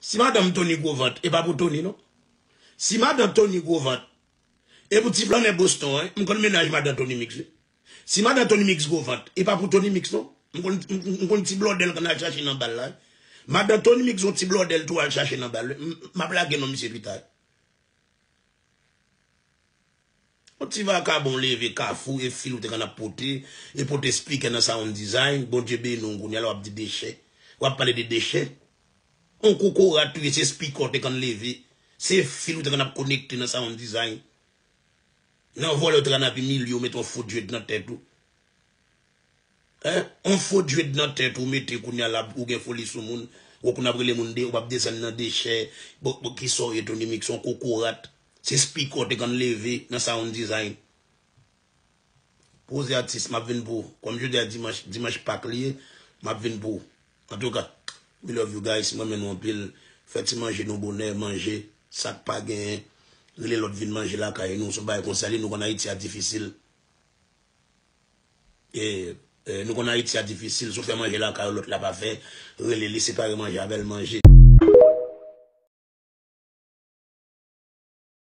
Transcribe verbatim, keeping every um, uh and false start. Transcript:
Si madanm Tony gwo vant, e pa pou Tony non. Si madanm Tony gwo vant, e pou ti flannè Boston, wi. M konn mennaj madanm Tony Mix, wi. Si madanm Tony Mix gwo vant, e pa pou Tony Mix non. M konn, m, m konn ti blòdèl k ann al chache nan bal la, wi. Madanm Tony Mix yon ti blòdèl tou al chache nan bal, wi. M, m ap lage non misye pita, wi. Yon ti vakabon leve Kafou e fil ou te konn ap pote, e pote spikè nan Sound Design, Bondye beni w, kounye a la w ap di dechè. W ap pale de dechè. Yon kokorat ou ye, se spikè w te konn leve. Se fil ou te konn ap konekte nan Sound Design. Nan vòlè ou te konn ap imilye w, mete yon fo dread nan tèt ou. Hein? On fo dread nan tèt ou mete kounye a la, ou gen foli sou moun. Ou konn ap rele moun de, ou p ap desann nan dechè. Bon, bon, ki sa w ye Tony Mix, on kokorat. Se spikè w te konn leve nan Sound Design. Poze atis, m ap vin pou ou. Kòm jodi a dimanch, dimanch Pak li ye, m ap vin pou ou. Antouka, we love you guys, m renmen nou anpil. Fè ti manje nou bonè, manje, sa k pa genyen, rele lòt vin manje lakay nou, se yon bagay konsa li, nou konn Ayiti a difisil. E, e, nou konn Ayiti a difisil, si w fè manje lakay ou, lòt la pa fè, rele li, separe manje avè l, manje.